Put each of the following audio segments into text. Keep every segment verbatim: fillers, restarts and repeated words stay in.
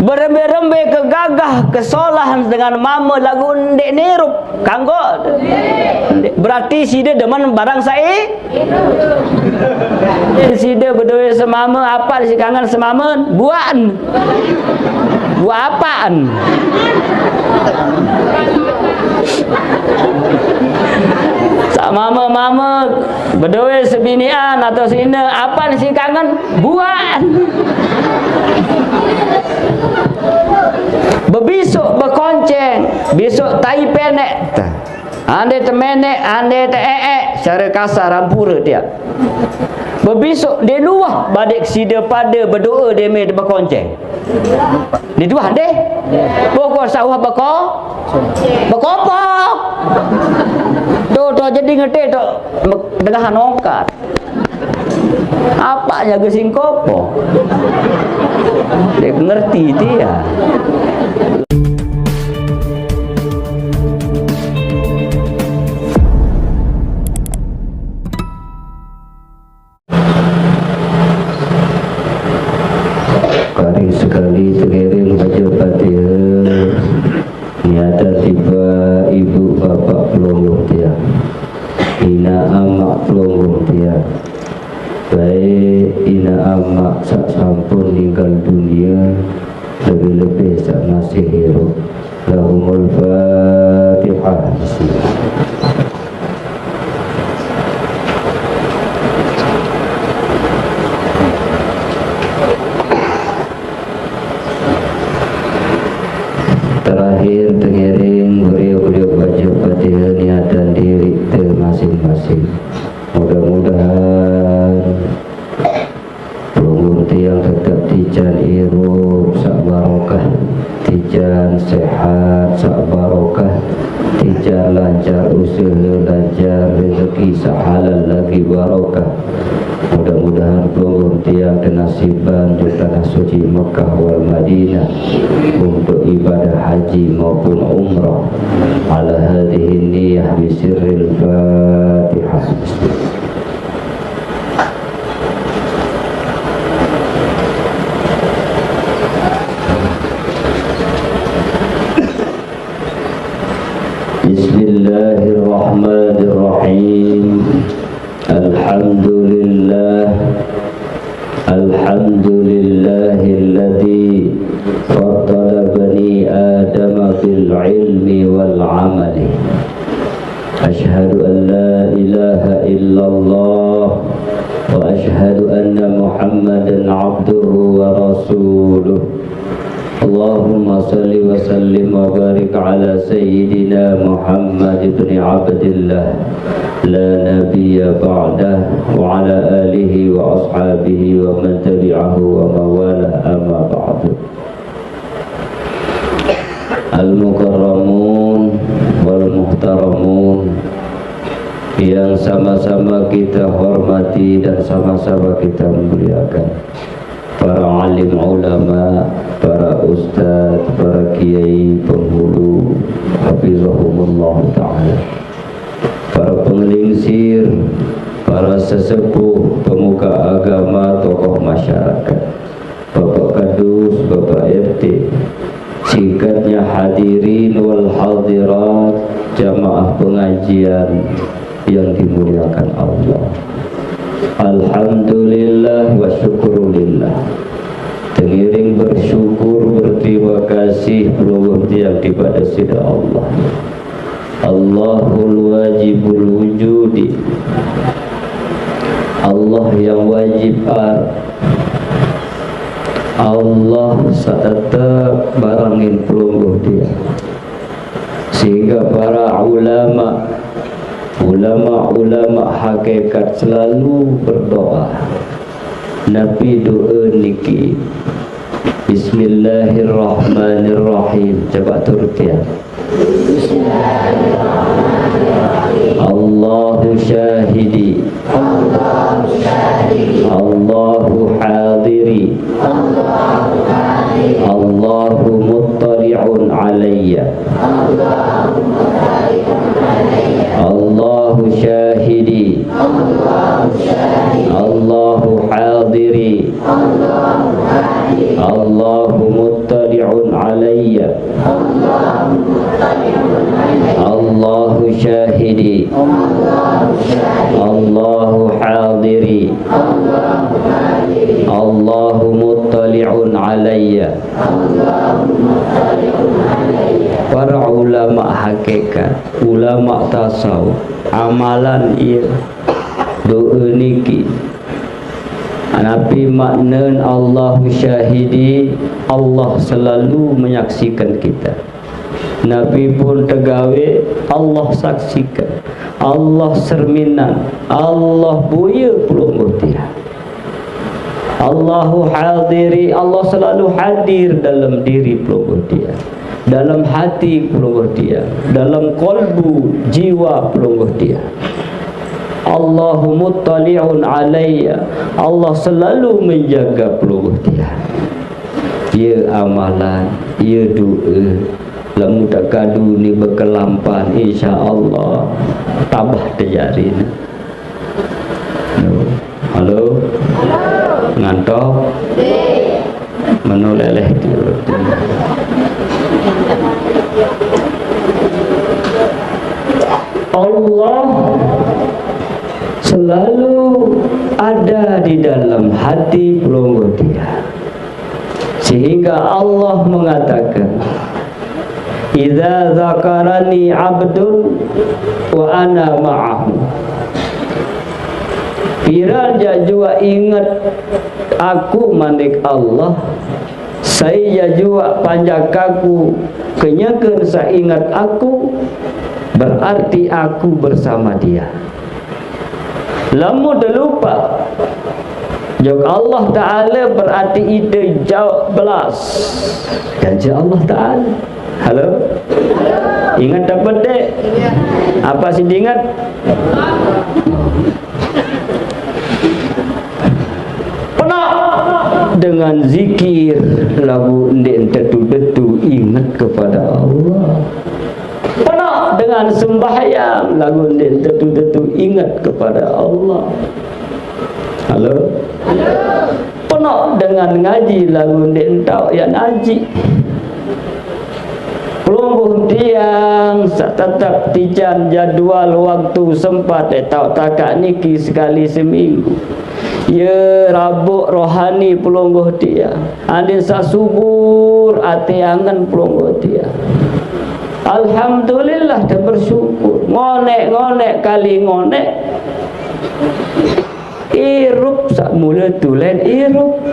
Berembe-rembe ke gagah, ke solah dengan mama lagu ndeq nirup, kanggo? Ndeq. Berarti side demen barang sai? Side bedoe semame, apaq siq kangen semame? Buaqn. Buaq apaqn? Saq mame-mame bedoe sebiniqan atau sine, apaq siq kangen? Buaq. Bebisuq bekonceng, bisuq tai peneq. Ande temeneq, ande teeq-eq, secara kasar ampure tiang. Bebisuq ndeq nuah badeq side pade bedoe deme bekonceng. Ndeq nuah ndeq? Pokok saq uah beko-, bekopok. Tuh, tuh, jadi ngerti tuh, tengah nongkat. Apaq jage singkopo? Ndeq ngerti tiang. Kari sekali tengiring baca Fatihah, niatan tipaq ibu bapaq pelungguh tiang, inaq amaq pelungguh tiang, baik inaq amaq saq sampun ninggal dunie, lebih-lebih saq masih irup. Lahumul Fatihah. Bismillah. Terakhir, tengiring beriuk-riuk baca Fatihah niatan diriq te masing-masing. Mudah-mudahan pelungguh tiang tetep tican irup saq barokah, tican sehat saq barokah, tican lancar usahe, lancar rezeki saq halal lagi barokah. Mudah-mudahan pelungguh tiang kenasiban di tanah suci Mekah wal Madinah untuk ibadah haji maupun umrah. Ala hadhihi niyah bisirril Fatihah. Bismillahirrahmanirrahim. Alhamdulillah. Alhamdulillahilladzi faddala bani Adama bil ilmi wal amali. Asyhadu an la ilaha illallah wa asyhadu anna Muhammadan abduhu wa rasuluh. Allahumma salli wa sallim wa barik ala sayyidina Muhammad ibn Abdillah, la nabiyya ba'dah, wa ala alihi wa ashabihi wa man tabi'ahu wa mawalah, amma ba'du. Al-mukarramun wal muhtaramun, yang sama-sama kita hormati dan sama-sama kita muliakan, para alim ulama, para ustadz, para kiai penghulu, hafizahumullah ta'ala, para pengelingsir, para sesepuh, pemuka agama, tokoh masyarakat, Bapak Kadus, Bapak R T, singkatnya hadirin wal hadirat, jamaah pengajian yang dimuliakan Allah. Alhamdulillah wa syukrulillah. Tengiring bersyukur, berterima kasih, pelungguh tiang tipaq Deside Allah. Allahul wajibul wujudi. Allah yang wajib ar. Allah saq tetep barengin pelungguh tiang. Sehingga para ulama, ulama-ulama hakikat selalu berdoa. Napi doe niki? Bismillahirrahmanirrahim. Coba turut ya. Allahu syahidi. Allahu hadiri. Allahu muttali'un alayya. Allahu syahidi. Allahu hadiri. Allahu muttali'un alayya. Allahu syahidi. Allahu hadiri. Allahu muttali'un alayya. Para ulama hakikat, ulama tasawuf, amalan ieu, doa niki. Napi makna Allahu syahidi, Allah selalu menyaksikan kita. Napi pun tegawe, Allah saksikan. Allah serminan, Allah buya pelungguh tiang. Allahu hadiri, Allah selalu hadir dalam diri pelungguh tiang, dalam hati pelungguh tiang, dalam kolbu jiwa pelungguh tiang. Allahu muttali'un alayya, Allah selalu menjaga pelungguh tiang. Ieu amalan, ieu doa, lamun tak kadu ni bekelampan, insya Allah tabah terjadi. Halo? Ngantok? Menu leleh tiur. Allah selalu ada di dalam hati pelungguh tiang. Sehingga Allah mengatakan, "Idza dzakarani 'abdun wa ana ma'ahu." Pira ja jua inget aku, manik Allah, sai ja jua panjak aku, kenyekeun sainget aku, berarti aku bersama dia. Lamun teu lupa jok Allah Ta'ala, berarti ite jauh belas janji Allah Ta'ala. Halo? Ingat dapat dek? Apa sih diingat? Pernah dengan zikir lagu ndik tetu-tetu ingat kepada Allah. Penuh dengan sembahyang, lagu ndik tetu-tetu ingat kepada Allah. Halo? Penuh dengan ngaji, lagu ndik entau ya ngaji. Pelungguh tiang, sa tetap tijan jadwal waktu sempat, eh, tau takak niki sekali seminggu. Ya, rabuk rohani pelungguh tiang. Andin sa subur ati angen pelungguh tiang. Alhamdulillah, dia bersyukur. Ngonek-ngonek kali ngonek. Irup sak mula tulen irup.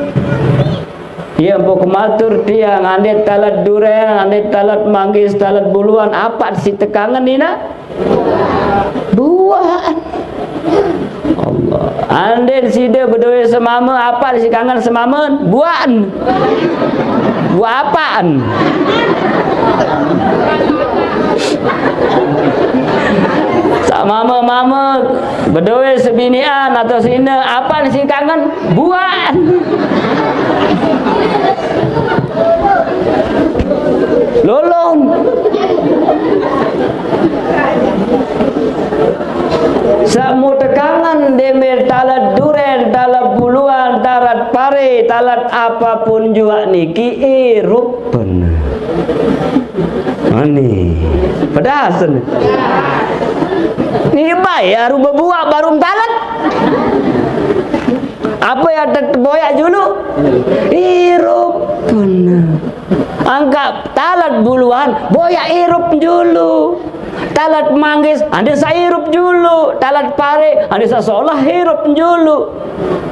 Iya, mpok kematur tiang, andit talet duren, andit talet manggis, talet buluan, apa si tekangen nina? Buan. Allah. Andin sida bedoe semame, apa si kangen semame? Buan. Buah apaan? Sak mame-mame bedoe sebinian atau sine, apa si kangen? Buan. Lolong. Samu tekangan dembe talat duren, talat buluan, talat pare, talat apapun jua niki irup bener. Ani. Pedas ni. Ni bayar bebuak baru talat. Apa yang terboyak dulu? Irup bener. Angkat talat buluan, boyak irup dulu. Talat manggis, ande sairup dulu. Talat pare, ande sasolah hirup dulu.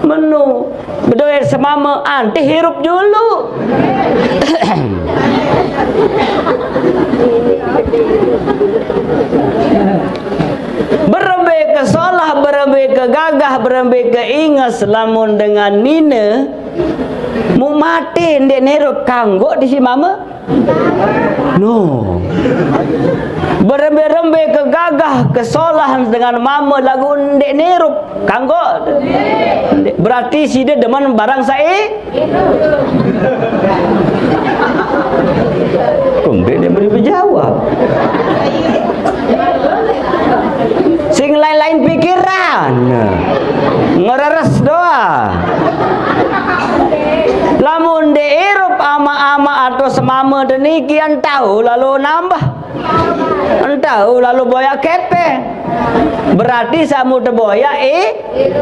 Menu bedoe semame, ante hirup dulu. Berembe ke solah, berembe ke gagah, berembe ke inges, lamun dengan nine, mu mati ndik nirup kanggo di si mame. No. Berembe-rembe ke gagah, ke solah dengan mame lagu ndik nirup kanggo. Berarti sida demen barang sai. Kok nggih dia boleh berjawab? Sing lain-lain pikiran. Ngereres doa. Lamun Irup ama-ama atau semama deniki entau lalu nambah. Entau lalu boyak kepeng. Berarti samu teboyak i,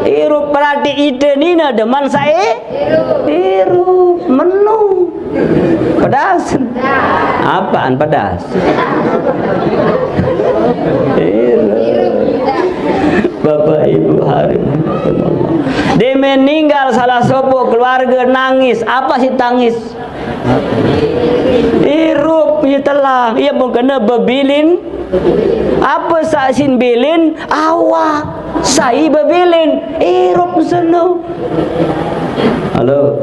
irup. Berarti ite nina demen sa i, irup. Menu. Pedas. Apaan pedas? Irup. Bapak Ibu hari. Dia meninggal salah sopo keluarga nangis. Apa sih tangis? Irup, iya telang. Iya mungkin bebilin. Apa sa sin bilin? Awak. Sai bebilin. Irup seno. Halo.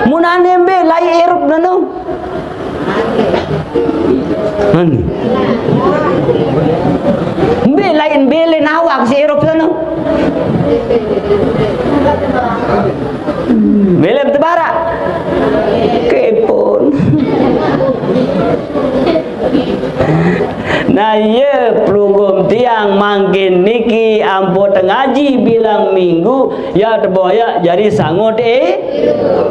Munane mbe lai irup neno. Ani. Mbe lain bilin awak si irup seno. Bilin tebara. Kepon. Nah, iya, pelungguh tiang mangkin niki ampun ngaji bilang minggu, ya teboyak jadi sangut, eh,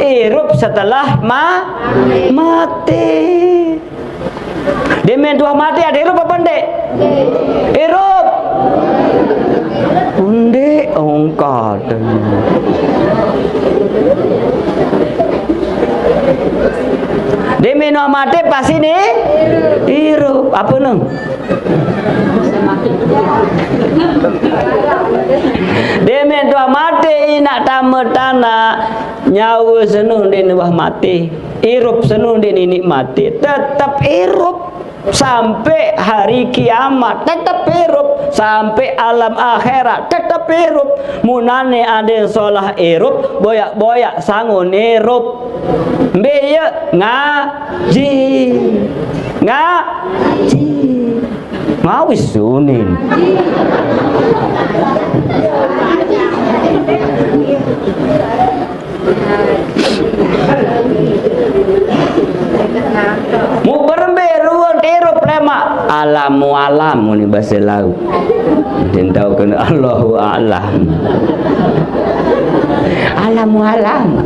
irup setelah ma-, mati. Demen tuah mati ada irup apa ndek? Irup. Ndek, ongkat. Demen tuah mati pasti nih irup. Apa neng? Demen tuah mati inak tamat tanah, nyawa senu ndek wah mati. Irup senu ndek ninik mati. Tetap irup. Sampai hari kiamat tetap irup, sampai alam akhirat tetap irup. Munane ade solah irup, boyak-boyak sangun irup. Mbe ye? Ngaji. Ngaji. Ngawis sunin. Mu berembe ruang irup lemak. Alamu alam ni bahasa Lau. Tentau kena Allahu alam. Alamu alam.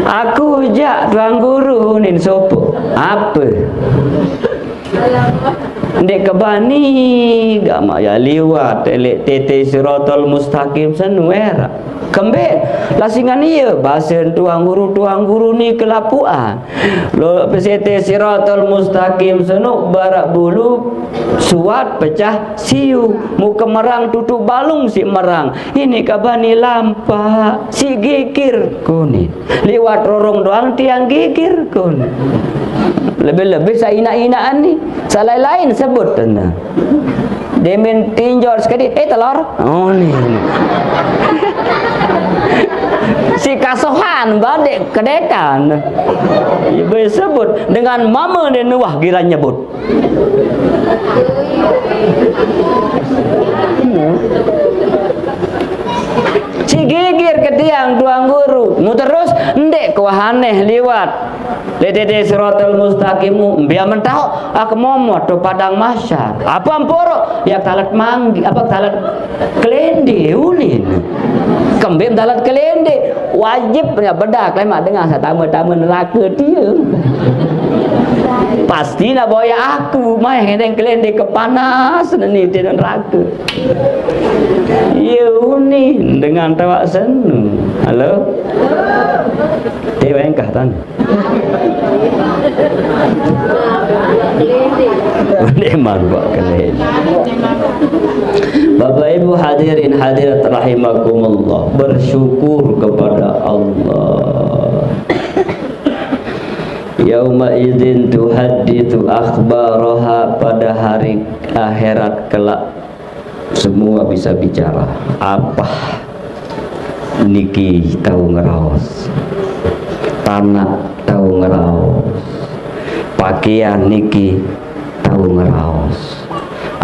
Aku jak tuan guru nin sopo. Apa? Ndek kebani, gama ya liwat, elek tete siratal mustaqim senuera. Kembe, lasingan iya, bahasa tuang guru, tuang guru ni kelapuan. Lo pesete siratal mustaqim senu barak bulu, suat pecah siu, muka merang tutup balung si merang. Ini kebani lampak, si gigir kuning. Liwat rorong doang tiang gigir kun. Lebih-lebih sa inak-inakan ni. Sa lain-lain sebut tena. Demen tinjol sekali, eh, telur. Oh, ni. Si kasohan badek kedekan. Ibu sebut dengan mama dia nuah giran nyebut. Si gigir ke tiang tuang guru. Mu terus ndek kuahaneh liwat. Letete siratal mustaqimu mbia mentau, aku momot tu padang mahsyar. Apa amporo? Ya talat manggi, apa talat kelende ulin. Kembim talat kelende. Wajib punya bedak lemak dengan satama-tama neraka dia. Pasti nak boya aku, mai ngendeng kelende kepanas ni di neraka. Iya uni dengan tawak senu. Halo? Dia bengkah tan. Dia marbak kelende. Bapak Ibu hadirin hadirat rahimakumullah, bersyukur kepada Allah. Yauma idzin tuhadditsu akhbaraha, pada hari akhirat kelak semua bisa bicara. Apa niki tau ngeraos? Tanah tau ngeraos. Pakaian niki tau ngeraos.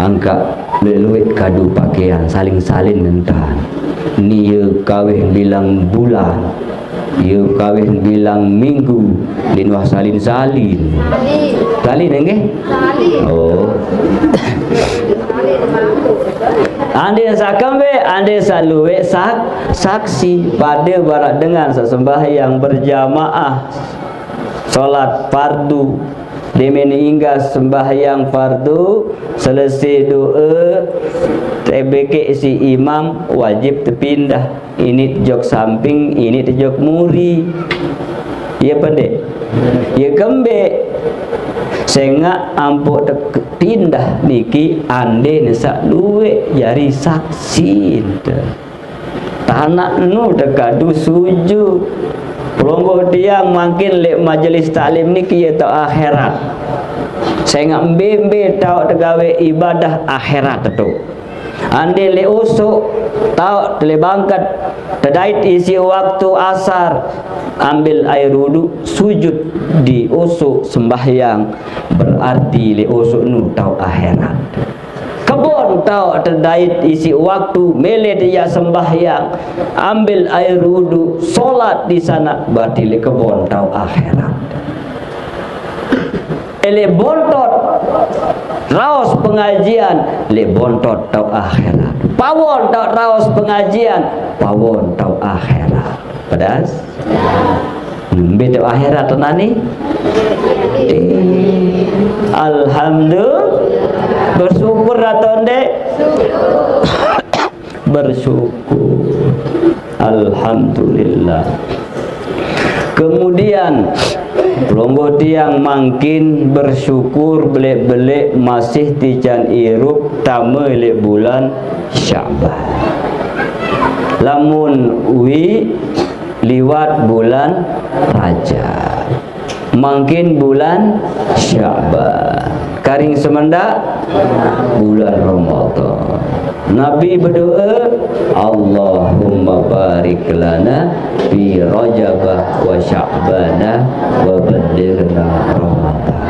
Angka luwih-luwih kadu pakaian, saling-saling nentan. Ni ye kawih bilang bulan, ye kawih bilang minggu, lin wah salin-salin. Salin, nggih? Oh. Andai saq kembeq, andai saq lueq sak-, saksi, pade maraq dengan saq sembahyang berjamaah, sholat fardu, demen inggas sembahyang fardu, selese do'e, tebekeq siq imam, wajib tepindah. Iniq jok samping, iniq jok muri. Ie pendeq. Ie kembeq. Sengaq ampoq te-, pindah niki andin saq lueq jari saksinte. Tanaq nu tekadu sujud. Pelungguh tiang mangkin leq majelis taklim niki ie taoq akhirat. Sengaq mbe-mbe taoq tegawe ibadah akhirat tetu. Andin leq osoq, taoq leq bangket, tedait isiq waktu asar, ambil air wudu, sujud di osoq sembahyang, berarti leq osoq nu taoq akhirat. Kebon taoq tedait isiq waktu, mele tejaq sembahyang, ambil air wudu, sholat di sana, berarti leq kebon taoq akhirat. Eh, leq bontot raos pengajian, leq bontot taoq akhirat. Pawon taoq raos pengajian, pawon taoq akhirat. Pedas? Mbe taoq akhirat nani? Eh, alhamdulillah. Bersyukur atau ndeq? Bersyukur. Alhamdulillah. Kemudian, pelungguh tiang mangkin bersyukur beleq-beleq masih tican irup tame leq bulan Sya'ban. Lamun uiq liwat bulan Rajab. Mangkin bulan Sya'ban. Karing semendaq bulan Ramadan. Nabi bedoe, "Allahumma barik lana fi Rajaba wa Sya'bana wa ballighna Ramadan."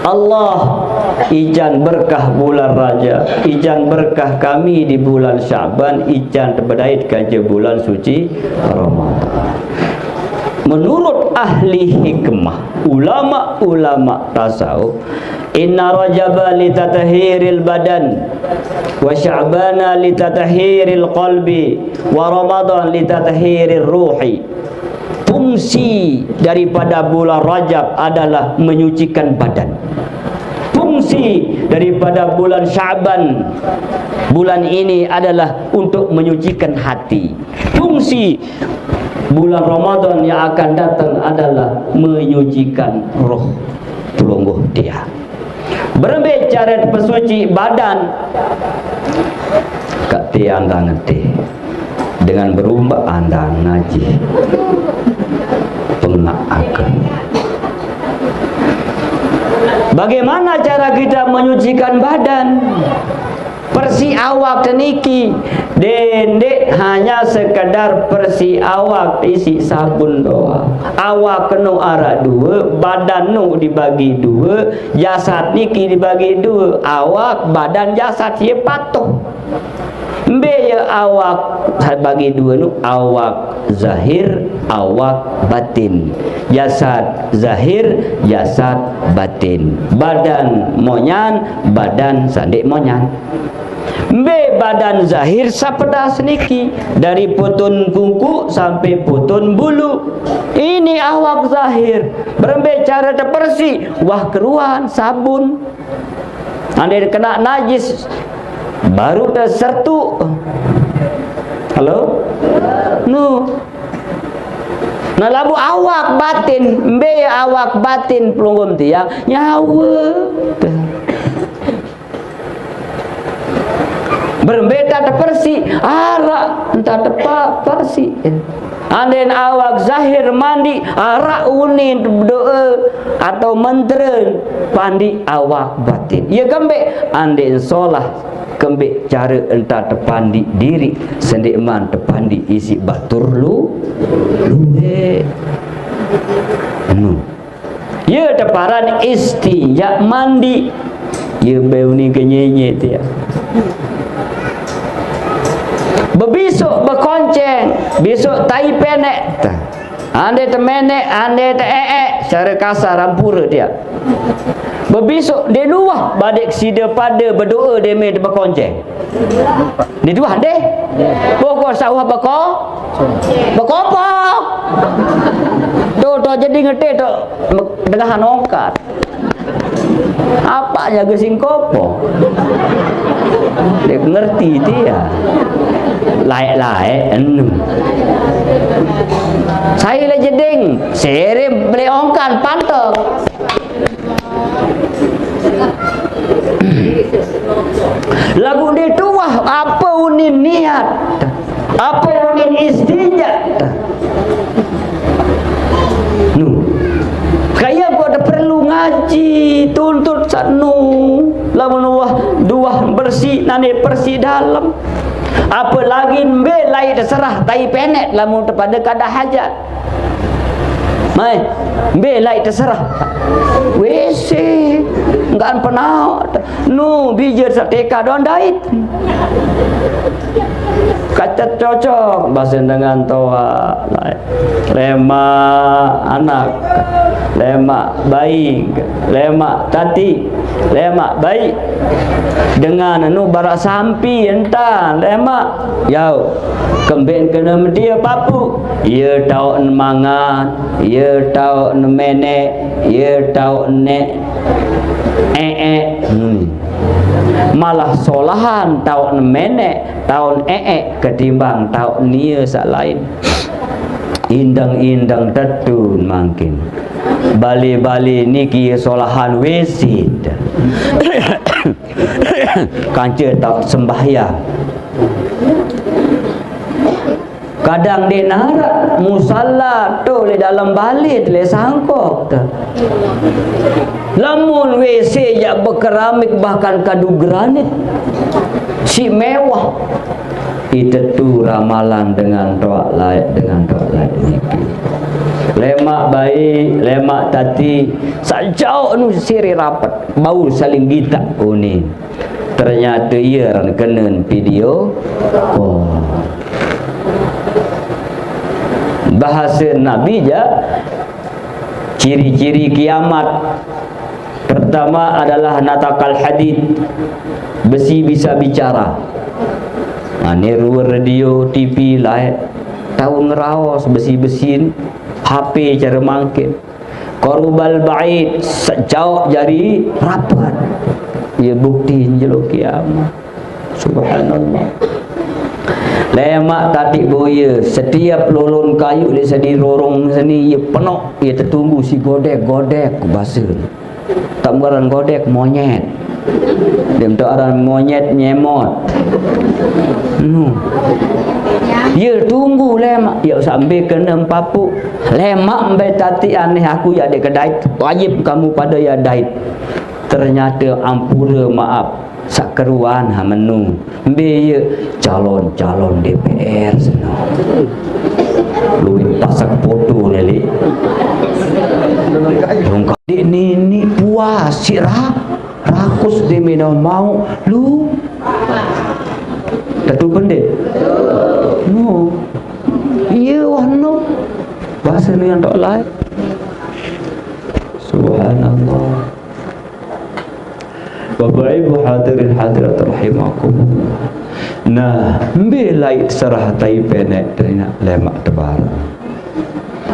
Allah, ican berkah bulan Rajab, ican berkah kami di bulan Sya'ban, ican tebedait kance bulan suci Ramadan. Menurut ahli hikmah, ulama-ulama tasawuf, "Inna Rajaba litathhiril badan, wa Sya'bana litathhiril qalbi, wa Ramadan litathhirir ruhi." Fungsi daripada bulan Rajab adalah menyucikan badan. Fungsi daripada bulan Sya'ban, bulan ini, adalah untuk menyucikan hati. Fungsi bulan Ramadan yang akan datang adalah menyucikan roh pelungguh tiang. Berembe care pesuci badan? Kak tiang nggak ngerti. Dengan berumba andang najis. Pengaq akan. Bagaimana cara kita menyucikan badan? Persi awak teniki, dendeq hanya sekedar persi awak isiq sabun doang. Awak keno araq due, badan nu dibagi due, jasad niki dibagi due, awak, badan, jasad, ye patuh. Mbe ye awak bagi due nu? Awak zahir, awak batin. Jasad zahir, jasad batin. Badan monyan, badan sandeq monyan. Mbe badan zahir? Sapedas niki, dari potun kuku sampai potun bulu. Ini awak zahir. Berembe care tepersi? Wah keruan, sabun. Andai kenaq najis, baru tesertuq. Halo? Nu. Nah, lamun awak batin, mbe ye awak batin pelungguh tiang? Nyawe. Berembe ntan tepersi? Araq ntan tepa-, persi. Andin awak zahir mandi, araq unin doe atau mentere pandiq awak batin. Ye kembeq? Andin solah kembeq care ntan tepandiq diriq sendeqman tepandiq isiq batur lu-, lueq. Enu. Ye teparan istinja, mandi. Ye bau ni kenyenye tiang. Bebisoq bekonceng, bisoq tai peneq. Tah. Andai temeneq, andai teeq-eq, secara kasar ampure tiang. Bebisuk, ndeq nuah badeq side pade bedoe deme te bekonceng. Ndeq nuah, ndeq? Pokok saq uah beko-, bekopok. Tuh, tuh, jadi ngeteh tuh, dengahan ongkat. Apa jage sing kopok? Ndeq ngerti tie. Laeq-laeq enu. Sai le jeding, sere beleq ongkat, pantek. Laguq ndeq tuah, ape unin niat, ape unin istinja. Nu, kaya kok perlu ngaji, tuntut saq nu. Lamun uah duah bersih, nane bersih dalem. Apelagi mbe laeq teserah tai peneq lamun tepade kada hajat. Mai, mbe laeq teserah. W C, enggak penaoq. Nu, bije saq teka doang dait. Kacet cocok, base dengan toaq, laeq. Lemaq anak, lemaq baik, lemaq tati, lemaq baik. Dengan anu barak sampi entan, lemaq. Yau, kemben kene medie papuq. Ye taoq mangan, ye taoq meneq, ye taoq neq. Eq, eq. Hmm. Malah solahan taoq meneq, taoq eq, eq ketimbang taoq nie saq lain. Indeng-indeng tetu mangkin. Bale-bale niki solahan W C. Kance taoq sembahyang. Kadang ndeq naraq musala to leq dalem bale, leq sangkok te. Lamun W C jaq bekeramik bahkan kadu granit, siq mewah. Ite tu ramalan dengan toaq laeq, dengan toaq laeq niki. Lemaq baik, lemaq tati, saq jaoq nu sire rapet, bau saling gitaq unin. Ternyate ie aran kenen video call. Bahase Nabi jaq, ciri-ciri kiamat. Pertama adalah natakal hadid, besi bisa bicara. Nah, niru radio, T V, laeq. Tao ngeraos besi-besi, H P care mangkin. Qarubal ba'id, saq jaoq jari rapet. Ye bukti jelo kiamat. Subhanallah. Lemaq tati boye, setiap lolon kayuq leq sedi rorong seni, ye penoq, ye tetunggu siq godek-godek, base. Taoq aran godek, monyet. Dem taoq aran monyet, nyemot. Nu. Ye tunggu lemaq, ye sampe kene papuq. Lemaq mbe tati aneh aku ya dek kedait. Wajib kamu pade ya dait. Ternyate ampure maaf. Saq keruan ha menu. Mbe ye calon-calon D P R seno. Luwih pasek foto ne, Lik. Dongkak dik nini puas siq ra-, rakus de meno mau lu. Tetu bende. No. Iye wah no. Bahasa nu yang tak lain. Subhanallah. Bapak Ibu hadirin hadirat rahimakumullah. Nah, mbe laeq serah tai peneq terinak lemaq tebareng.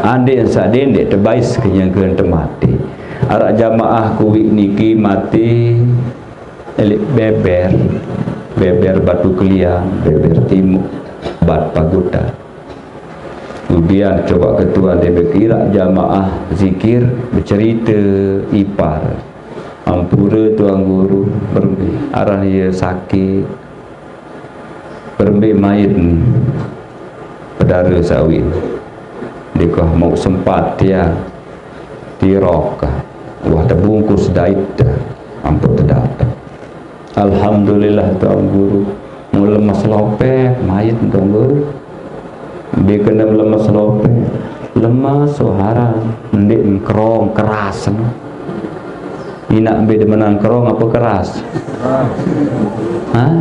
Andeqn saq dendeq tebais kenyeke temate. Araq jamaah kuwi niki mate leq Beber, Beber Batu Keliang, Beber Timuq, Bat Pagutan. Kemudian coba ketuan debek iraq jamaah zikir becerite ipar. Ampure Tuan Guru, berembe aran ie sakit. Berembe mait ni, pedare sawit. Dikah mau sempat tiang tirok. Wah tebungkus dait. Ampun tedateng. Alhamdulillah Tuan Guru. Mau lemes lopek, mait Tuan Guru. Mbe kene lemes lopek. Lemes suara, ndeq kerong keras. Inaq mbe demenan kerong apa keras? Hah?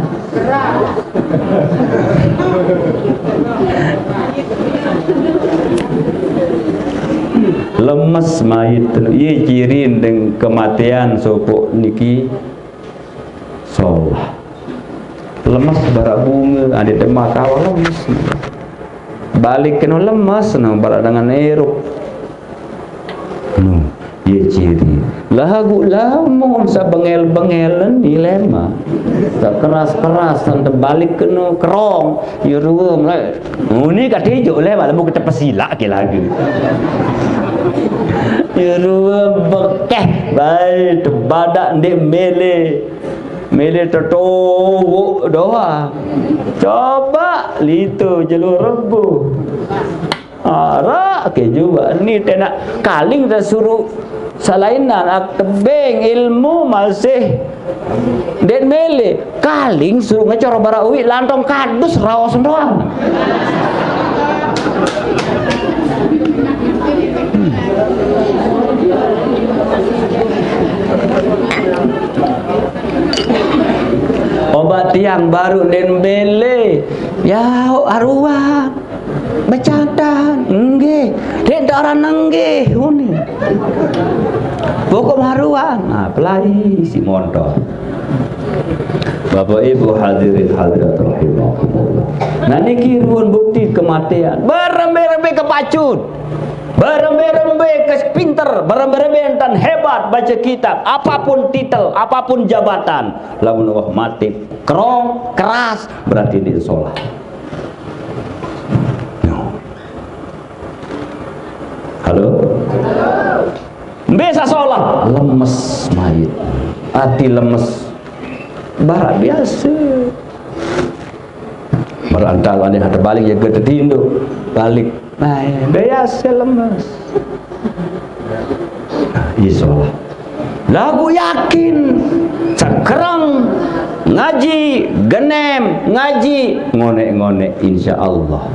Lemes mayit. Iye cirin deng kematian sopok niki solah. Lemes barak bunge, ade demak awak lemes. Balik keno lemes, no, barak dengan eruk. No, iye ciri. Lagu lamun sabengel-bengelen ni lema. Sakeras-kerasan tebalik keno kerong. Iye ruwem, le. Nguni kate ijo le, walaupun kite pesilak ke lagi. Iye ruwem bekeh, bae tebadak ndeq mele. Mele tetowok doang. Coba lito jelo rebu. Araq ke juga ni tenak kaling tesuruh salainan ak tebeng ilmu masih ndeq mele. Kaling suruh ngecor barak uiq lantong kadus raos doang. Obat tiang baru ndeq mele. Ya, aruan. Becandan, nggih. Dek ndak arane nggih, ngene. Pokok maruan, nah, pelai si montor. Bapak Ibu hadirin hadirat rahimakumullah. Nah, niki ruwun bukti kematian. Berembe-rembe kepacut. Berembe-rembe kepinter, berembe-rembe enten hebat baca kitab, apapun titel, apapun jabatan, lamun wah mati, kerong, keras, berarti ndeq solah. Halo? Mbe saq solah? Lemes mayit. Ati lemes. Barak biase. Barak entar ade ate balik, ya, ke tetindoq. Balik. Nah, biase lemes. Nah, iye solah. Laguq yakin, cekereng, ngaji, genem, ngaji, ngoneq-ngoneq, insyaallah.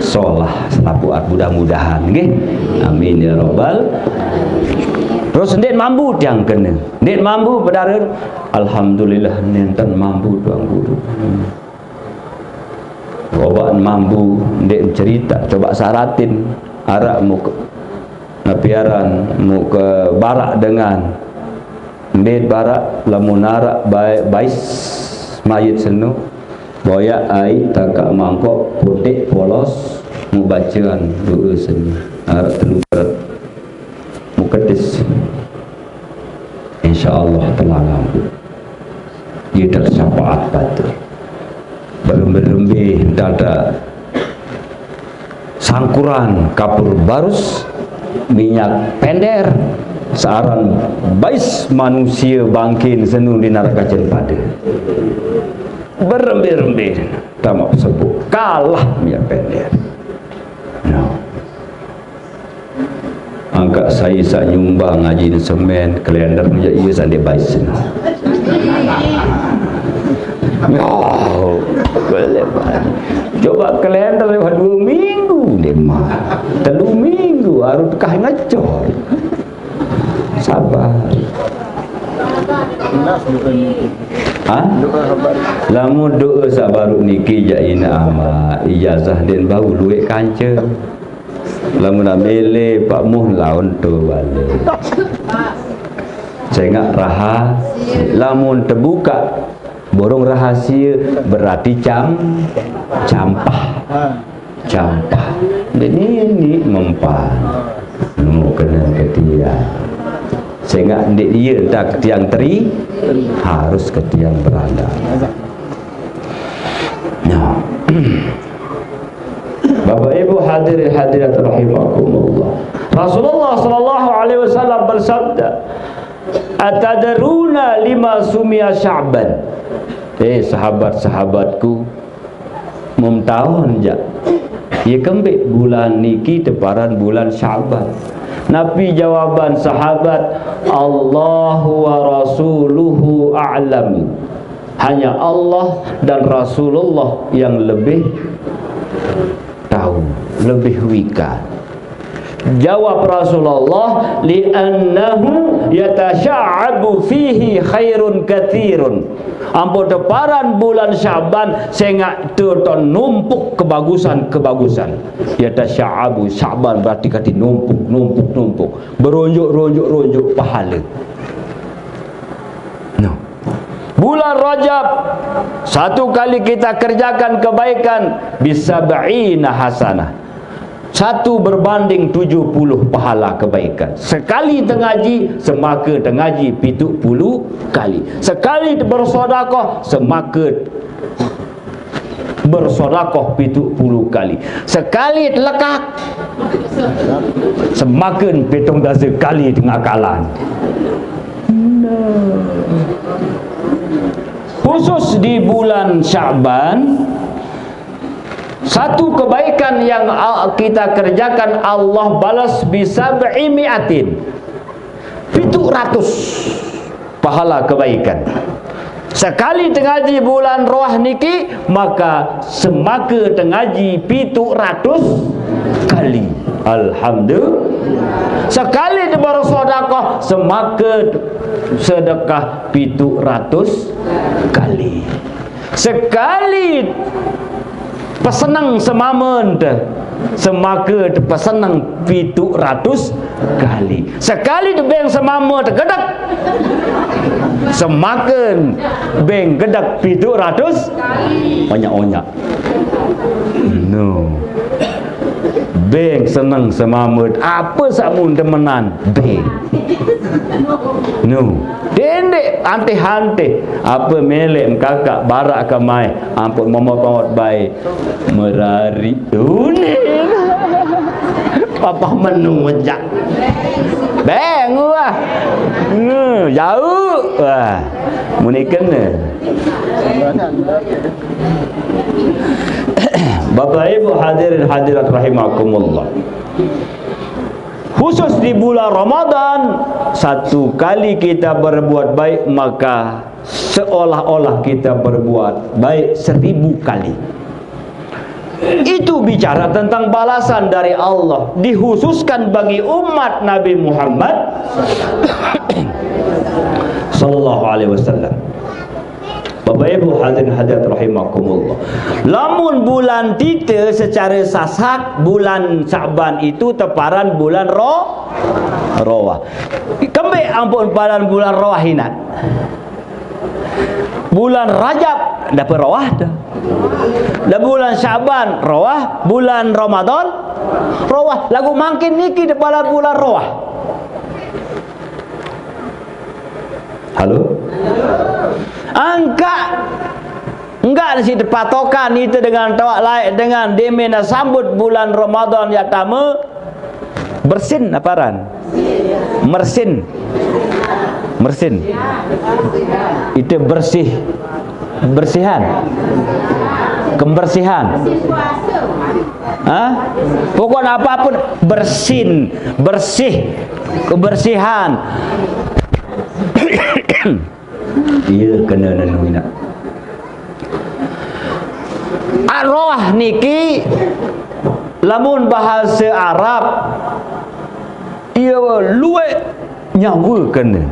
Solah selapuq at, mudah-mudahan, nggih. Amin ya rabbal. Terus ndeq mambu tiang kene. Ndeq mambu pedaren. Alhamdulillah nenten mambu Tuan Guru. Coba mambu ndeq cerita, coba saratin. Araq muke napi aran, muke barak dengan. Ndeq barak lamun araq bae bais mayit seno. Boyaq aiq takaq mangkok puteq polos, mubacean doe seni. Araq telu beret. Mukedis. Insyaallah telangang. Ie tersyafaat batur. Berembe-rembe dada sangkuran kapur barus, minyak pender, searan bais manusie bangkin senu di neraka jen pade. Berembe-rembe tamak sebut kalah minyak pender. No. Angkaq sai saq nyumbang ngajin semen, kelender jaq ie saq ndeq bais seno. Oh, kelender. Coba kelender lewat due minggu, ndeq mah. Telu minggu, baru tekah ngecor. Sabar. Hah? Lamun doe saq baruq niki jaq inaq amaq, ijazah ndeqn bau lueq kance. Lamun mele Pak Muh laun to bale. Sengaq raha-, lamun tebukaq burung rahasie, berarti cam-, campah. Campah. Ndeq nini mempan. Nu kene ke tiang. Sengaq ndeq ie tak tiang teri, harus ke tiang berandal. Nah. Bapak Ibu hadirin hadirat rahimakumullah. Rasulullah sallallahu alaihi wasallam bersabda, "Atadruna lima sumia Sya'ban?" Eh, sahabat-sahabatku, mum taun jaq, ye kembeq bulan niki teparan bulan Sya'ban? Napi jawaban sahabat? "Allahu wa rasuluhu a'lam." Hanya Allah dan Rasulullah yang lebih tahu, lebih wikan. Jawab Rasulullah, "Li'annahu yatasha'abu fihi khairun katsirun." Ampo teparan bulan Syaban, sengak tu to numpuk kebagusan-kebagusan. Yatasha'abu, Syaban berarti kati numpuk, numpuk, numpuk. Berunjuk-runjuk-runjuk pahala. No. Bulan Rajab, satu kali kita kerjakan kebaikan, bisab'ina hasanah. Satu berbanding tujuh puluh pahala kebaikan. Sekali tengaji, semaka tengaji pitu puluh kali. Sekali bersedekah, semaka bersedekah pitu puluh kali. Sekali telekak, semakin pitung dasa kali tengah kalan. Khusus di bulan Syaban, satu kebaikan yang, ah, kita kerjakan, Allah balas bisab'i mi'atin, pitu ratus pahala kebaikan. Sekali tengaji bulan Roah niki, maka semaka tengaji pitu ratus kali. Alhamdulillah. Sekali bersedekah, semaka sedekah pitu ratus kali. Sekali pesenang semama te, semaka te pesenang pitu ratus kali. Sekali te beng semama te gedek, semaka beng gedek pitu ratus. Onyak-onyak. No. Beng senang semama te. Apa samun temenan? Beng. No. Dendek antih-antih. Apa melek kakak barak kemai. Ampun momot-momot baik. Merari. Unin. Papah menu mejak. Beng wah. Hmm, jauh. Wah. Muni kena. Bapak Ibu hadirin hadirat rahimakumullah. Khusus di bulan Ramadan, satu kali kita berbuat baik, maka seolah-olah kita berbuat baik seribu kali. Itu bicara tentang balasan dari Allah, dikhususkan bagi umat Nabi Muhammad sallallahu alaihi wasallam. Bapak Ibu hadirin hadirat rahimakumullah. Lamun bulan tite secara sasak, bulan Sa'ban itu teparan bulan Ro-, Roah. Kembe ampun paran bulan Roah inat. Bulan Rajab dapat Roah dah. Dah bulan Sa'ban Roah, bulan Ramadan Roah. Lagu mangkin niki dapat bulan Roah. Halo? Angka enggak nasi tepatokan itu dengan tawak laik dengan demena sambut bulan Ramadan ya tama. Bersin apa ran? Mersin. Mersin. Itu bersih. Bersihan. Kebersihan. Hah? Pokoknya apapun bersin, bersih, kebersihan. Iya, kena nenu ina. Arwah niki lamun bahasa Arab iya luwek nyawa kena.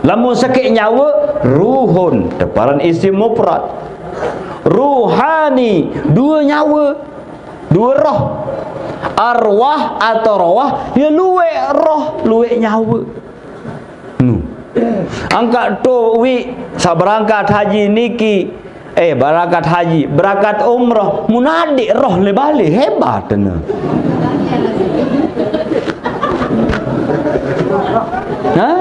Lamun sakit nyawa, ruhun, teparan isim mufrad. Ruhani, dua nyawa, dua roh. Arwah atau roh, ya luwek roh, luwek nyawa. Nu. Angkat tu wi saberangkat haji niki, eh, berangkat haji, berangkat umrah, munadik roh le balik, hebat tu. Ha?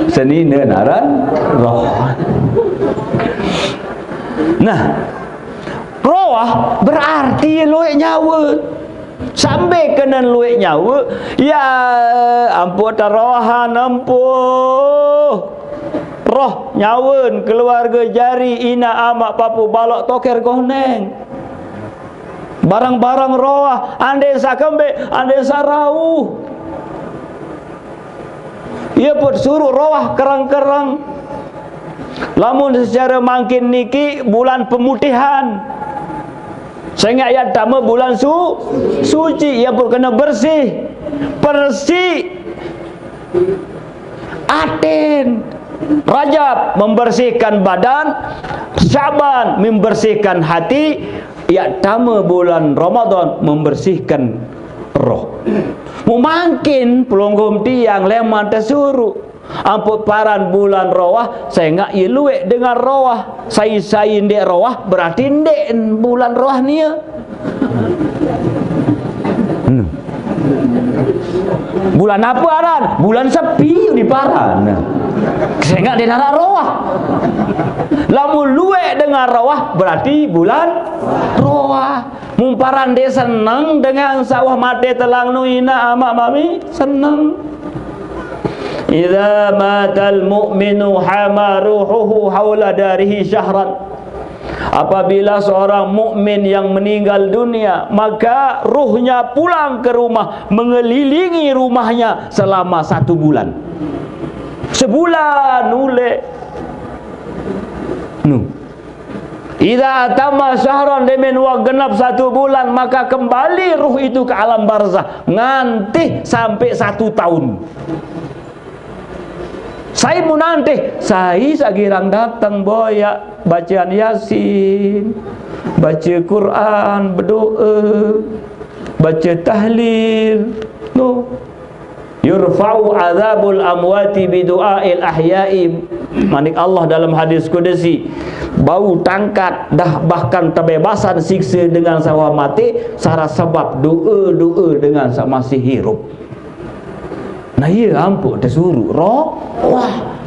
Seni ne naran roh. Nah, roh berarti luwek nyawa. Sampai kena luwek nyawa, ya ampun tarohan ampun. Roh nyawa keluarga jari ina amak papu balok toker koneng. Barang-barang roh, andai sakembe, andai sarau. Ia pun suruh roh kerang-kerang. Lamun secara mangkin niki bulan pemutihan. Sehingga ia tama bulan su suci, ia pun kena bersih. Bersih aten. Rajab membersihkan badan, Syaban membersihkan hati, ia tama bulan Ramadan membersihkan roh. Mumangkin pelungguh tiang leman tesuruh. Ampun paran bulan Rawah, sehingga ia luek dengan Rawah. Sai-sai ndek Rawah, berarti ndek bulan Rawah nia. Hmm. Bulan apa aran? Bulan sepi di paran. Sehingga dia narak Rawah. Lamun luek dengan Rawah, berarti bulan Rawah. Mumparan dia senang dengan sawah mate telang nu ina amak mami, senang. Idza matal mu'minu hama ruhuhu haula darihi syahran. Apabila seorang mukmin yang meninggal dunia, maka ruhnya pulang ke rumah, mengelilingi rumahnya selama satu bulan. Sebulan ulek. Nu. Idza atamma syahran, demen wa genap satu bulan, maka kembali ruh itu ke alam barzah. Ngantih sampai satu tahun. Sai mun antih, sai sagirang datang boyak bacaan Yasin, baca Quran, berdoa, baca tahlil. No. Yurfa'u adzabul amwati bidu'ail ahya'i. Manik Allah dalam hadis kudusi, bau tangkat dah bahkan tebebasan siksa dengan sawah mati, sara sebab doa-doa dengan sa masih hirup. Nah, iya ampun tersuruh roh. Wah.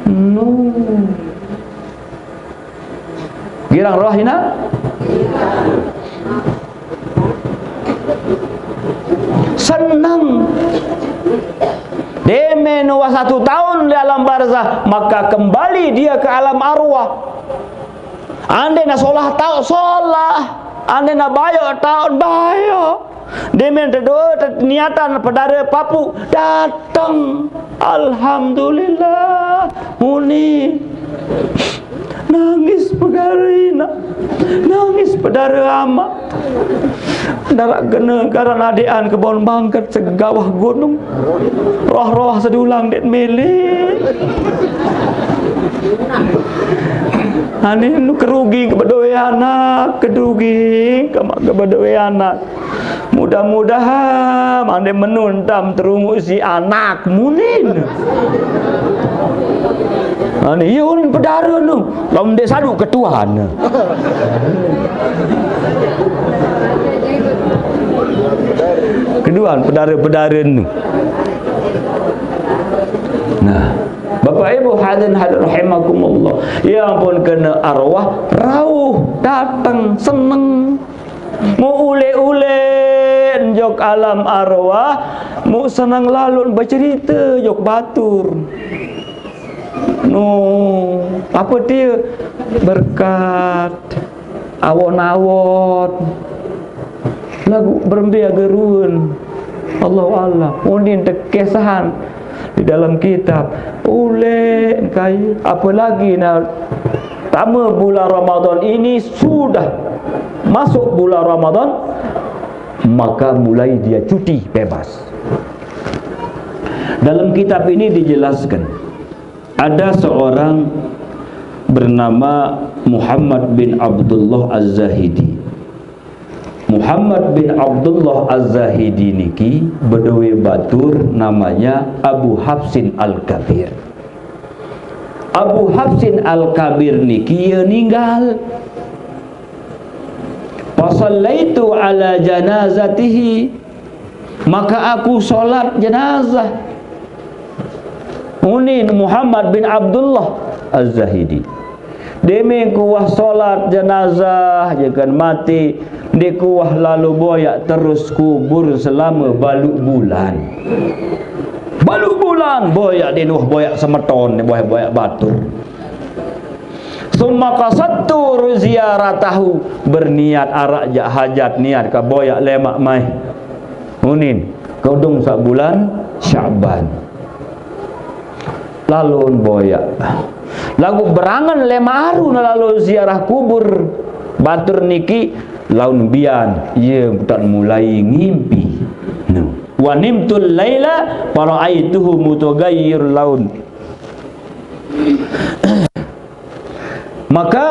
No. Girang roh ina? Senang. Demen wa satu tahun di alam barzah, maka kembali dia ke alam arwah. Ande na solah tau solah, ande na bayo tau bayo. Demen tedo niatan pedare papu datang. Alhamdulillah. Muni. Nangis pegarina. Nangis pedare ama. Darak gena garan adean kebon bangket segawah gunung. Roh-roh sedulang det mele. Ane nu kerugi kebedoe anak, kerugi kama kebedoe anak. Mudah-mudahan ande menuntam terungu si anak munin. Ane iya unin pedara nu, lamun dek sadu ketuan. Keduan pedara-pedara nu. Nah, Bapak Ibu hadirin hadirat rahimakumullah. Ya ampun kena arwah rauh datang seneng. Mau ule-ule jok alam arwah, mau senang lalu bercerita jok batur. No, apa dia berkat awon-awon lagu berembe agerun. Allahu Allah. Unin tekesahan di dalam kitab. Ule kai, apalagi na tama bulan Ramadan ini sudah masuk bulan Ramadan, maka mulai dia cuti bebas. Dalam kitab ini dijelaskan, ada seorang bernama Muhammad bin Abdullah Az-Zahidi. Muhammad bin Abdullah Az-Zahidi niki bedowe batur namanya Abu Hafsin Al-Kabir. Abu Hafsin Al-Kabir niki ya ninggal. Fasallaitu ala janazatihi, maka aku sholat jenazah. Unin Muhammad bin Abdullah Az-Zahidi. Deme kuah sholat jenazah, jangan mati, dekuah lalu boyak terus kubur selama balu bulan. Balu bulan boyak di nuh boyak semeton, boyak-boyak batur. Summa qasadtu ziyaratahu, berniat arak jak hajat niat ka boyak lemak mai. Unin, kedung sak bulan Syaban. Lalu boyak. Lagu berangan lemak aru na lalu ziarah kubur batur niki laun bian, ia tan mulai ngimpi. Nah. Wa nimtul laila faraaituhu mutaghayyir laun. Maka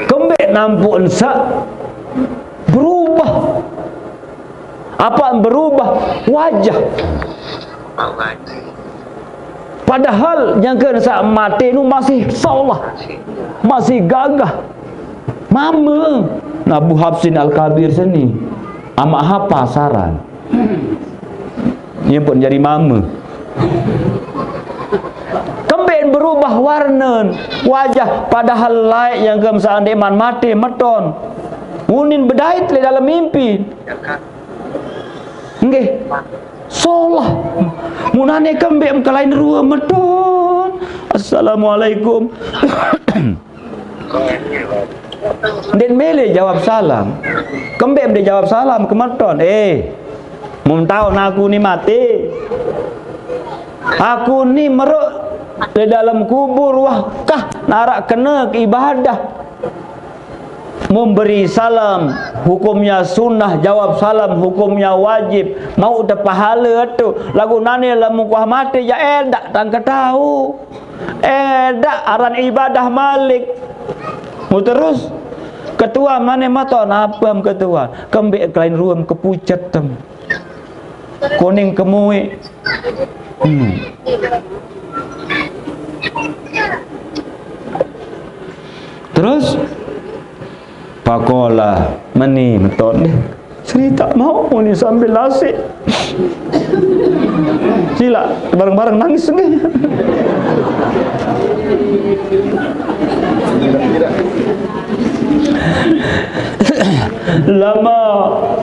kembe nampu ensa berubah. Apa berubah? Wajah. Padahal nyangka sa mate nu masih solah, masih gagah. Mama Nabu Hafsin Al-Kabir seni, amak hapa saran. Ia pun jadi mama. Kemben berubah warna wajah, padahal laik nyangka sa ndeman mate meton. Unin bedait le dalam mimpi. Nggih. Solah. Munane kembe mekelain rua meton. Assalamualaikum. Ndeq mele jawab salam. Kembe mele jawab salam kemeton. Eh, mun taun aku ni mate. Aku ni meruk di dalam kubur, wah, kah narak kena ke ibadah. Memberi salam hukumnya sunnah, jawab salam hukumnya wajib. Mau tepahala tu. Lagu nane lamun kuah mate, ya edak tang ketau. Edak aran ibadah malik. Mu terus, ketua mane mato napem ketua. Kembe kelain ruem kepucet tem. Kuning kemue. Hmm. Terus, pakola meni meton deh. Cerita mau ni sambil lasik. Sila, bareng-bareng nangis ni. Lama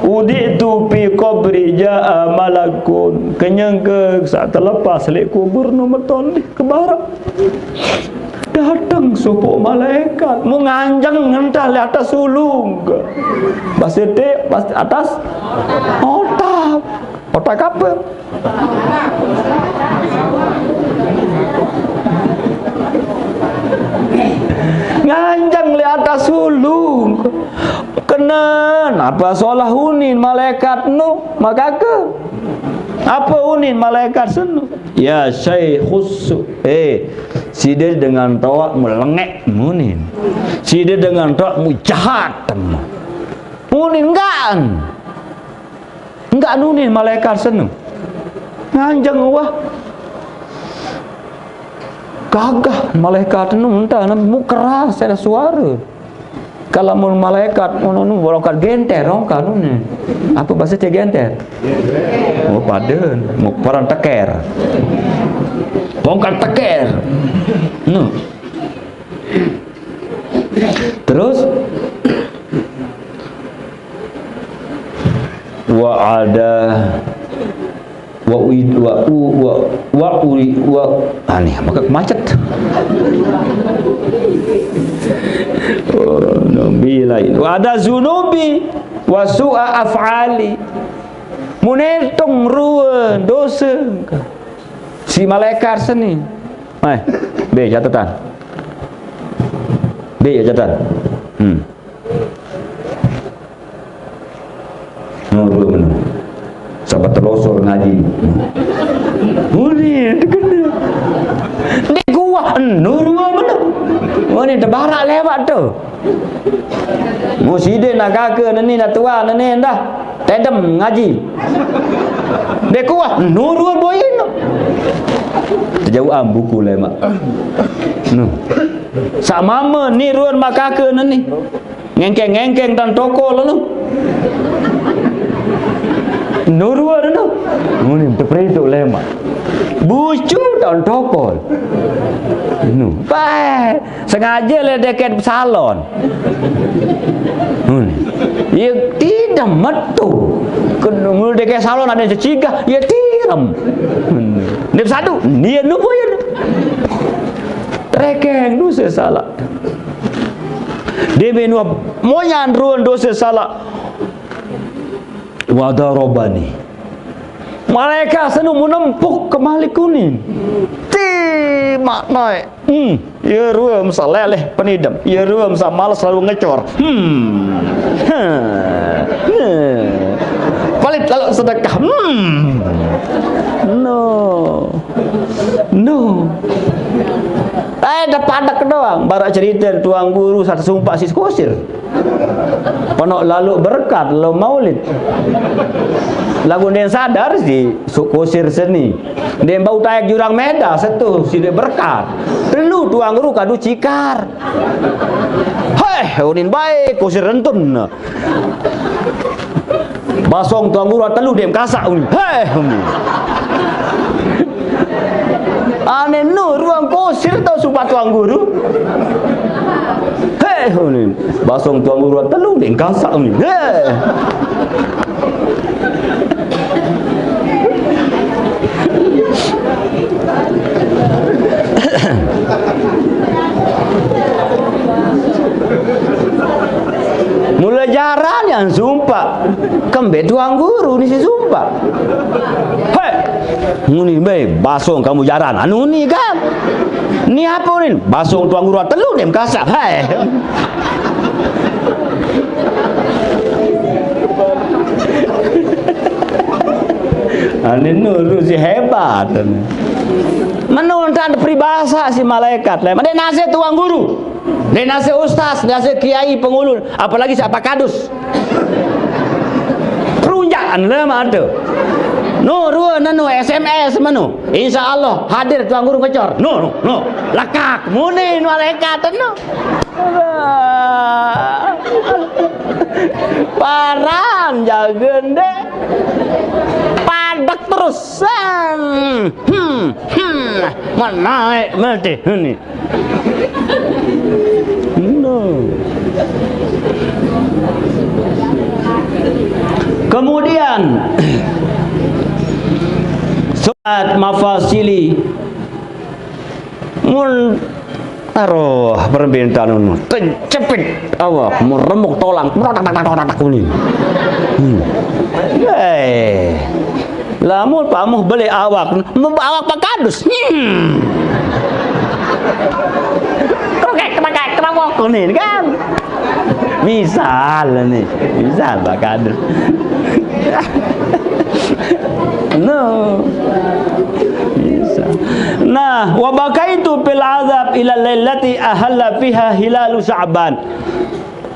uditu fi qabri jaa malakun. Kenyang ke saat terlepas lek kubur nu meton deh ke barat. Dateng sopoq malaikat, mu nganjeng ngentah leq atas ulung. Base te, bas atas otak. Otak ape? Nganjeng leq atas ulung. Kenen, ape solah unin malaikat nu? Makake. Ape unin malaikat senu? Ya Syaikhus Su-, eh, side dengan toaq melengek munin. Side dengan toaq mujahat temu. Munin enggak. Enggak nunin malaikat senu. Nganjeng wah. Gagah malaikat nu entah, mu keras ada suara. Kalau mun malaikat ngono nu, rongkat genter, rongkat nu ni. Apa bahasa dia genter? Oh, paden. Mau paran teker. Rongkat teker. Nu. Terus, wa ada Wa ui-, wa u-, wa, wa ui-, wa, aneh, maka macet. Oh, nabi lain. Wa ada zunubi, wa su'a af'ali. Munetung rue dose. Si malaikat seni. Eh, be catatan. Be catatan. Hmm. Nurun. Sampai terosor ngaji. Muni, dikena. Ndeq kuah, nurun bener. Muni tebarak lewat tu. Mu side nak kake neni nak tua neni dah. Tedem ngaji. Ndeq kuah, nurun boyin. Tejauhan buku lemaq. Nuh. Saq mame ni ruen makake neni. Ngengkeng-ngengkeng tan tokol anu. Nurua anu. Muni teperintuk lemaq. Bucu tan tokol. Nu. Bae, sengaje le deket salon. Muni. Ye tidak metu. Ke mulu deket salon ada cecigah, ye tirem. Muni. Nip sadu, nie nupu ye. Trekeng dose salaq. Deme nuah moyan ruen dose salaq. Wa darabani. Malaikat senu menempuk kemalik kuning. Ti Mak naik. Hmm. Ya ruwam saleleh penidam. Ya ruwam sa males lalu ngecor. Hmm. Heh. Heh. Palit lalu sedekah. Hmm. No. No. Eh, dah padek doang. Barak cerita tuang guru satu sumpah si kusir. Ponok lalu berkat lo maulid. Lagu nden sadar si su-, kusir seni. Nden bau taek jurang meda setu si de berkat. Telu tuang guru kadu cikar. Heh, unin bae kusir rentun. Basong tuang guru telu dem kasak unin. Heh, unin. Ane no ruang kusir tau sumpah tuang guru. Heh, unin. Basong tuang guru telu dem kasak unin. Heh. Mula jaran yang sumpah. Kembe tuang guru ni si sumpah. Heh. Nguni be, basong kamu jaran. Anu ni kan. Ni apa ni? Basong tuang guru telu dem kasak. Heh. Ane nuru si hebat. Menurut peribahasa si malaikat, le. Made nase tuang guru. Nase ustaz, nase kiai pengulu, apalagi siapa kadus. Perunjakan le mate. No, ruwa nanu S M S menu. Insya Allah hadir tuang guru ngecor. No, no, no. Lekak muni malaikat no. Paran jagen deh. Padek terus. Hmm, hmm, hmm. Menaik mati ini. No. Kemudian surat mafasili mun taruh permintaan unu. Kecepit awak, mun remuk tolang. Uni. Hmm. Eh. Lamun pamuh beli awak, awak pakadus. Hmm. Krokek, krokek, krokok nih kan. Misal nih, misal pakadus. No. Misal. Nah, wa bakaitu fil azab ila lailati ahalla fiha hilalu Sya'ban.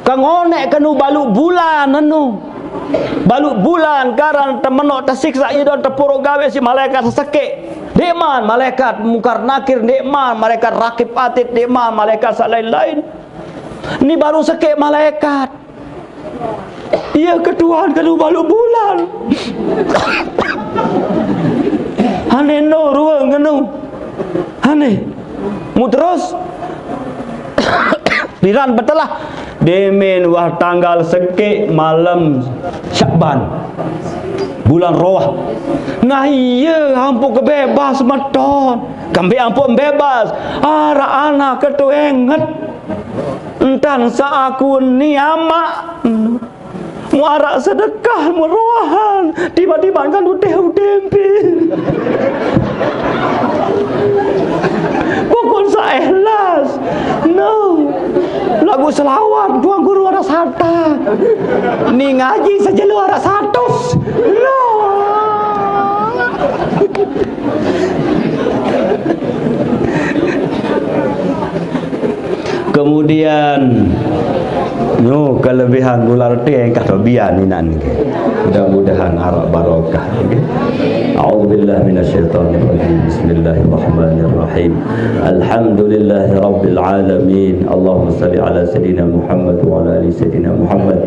Kang onek kenu balu bulan anu. Balu bulan karan temenok tesiksa iye don tepuro gawe si malaikat seseke. Ndeqman malaikat Mungkar Nakir, ndeqman malaikat Rakib Atid, ndeqman malaikat saq lain-lain. Ni baru seke malaikat. Iye ketuan kenu balu bulan. Ane no ruang kenu. Ane. Muterus. Piran betelah. Demen wah tanggal sekeq malem Syakban. Bulan Roah. Nah, iye ampoq kebebas meton. Kembeq ampoq bebas. Araq anak ketu enget. Entan saq aku ni amaq. Muaraq sedekah meroahan, tiba-tiba kan uteh utempe. Pokok saq ikhlas. No. Lagu selawat Tuan Guru araq satak. Ni ngaji sejelo araq satus. No. Kemudian, nyu kelebihan gula reti engkah tobian inan niki. Mudah-mudahan araq barokah niki. A'udzubillahi minasyaitonirrajim. Bismillahirrahmanirrahim. Alhamdulillahirabbil alamin. Allahumma shalli ala sayyidina Muhammad wa ala ali sayyidina Muhammad.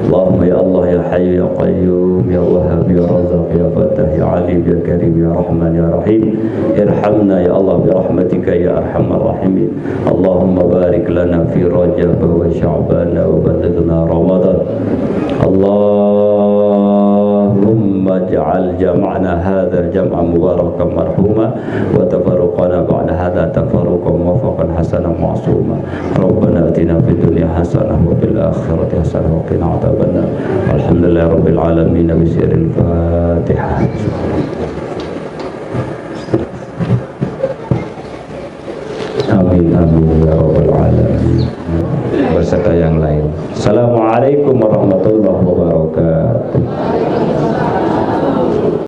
Allahumma ya Allah ya Hayyu ya Qayyum ya Wahhab ya Razzaq ya Fattah ya Alim ya Karim ya Rahman ya Rahim. Irhamna ya Allah bi rahmatika ya arhamar rahimin. Allahumma barik lana fi Rajab wa Sya'ban wa ballighna Ramadan. Allahumma ij'al jam'ana hadza jam'an mubarakan marhuma wa tafarruqana ba'da hadza tafarruqan muwaffaqan hasanan ma'suma. Rabbana atina fid dunya hasanah wa fil akhirati hasanah wa qina adzabannar. Alhamdulillahirabbil alamin. Bi sirril Fatihah. Amin ya rabbal alamin. Beserta yang lain. Assalamualaikum warahmatullahi wabarakatuh.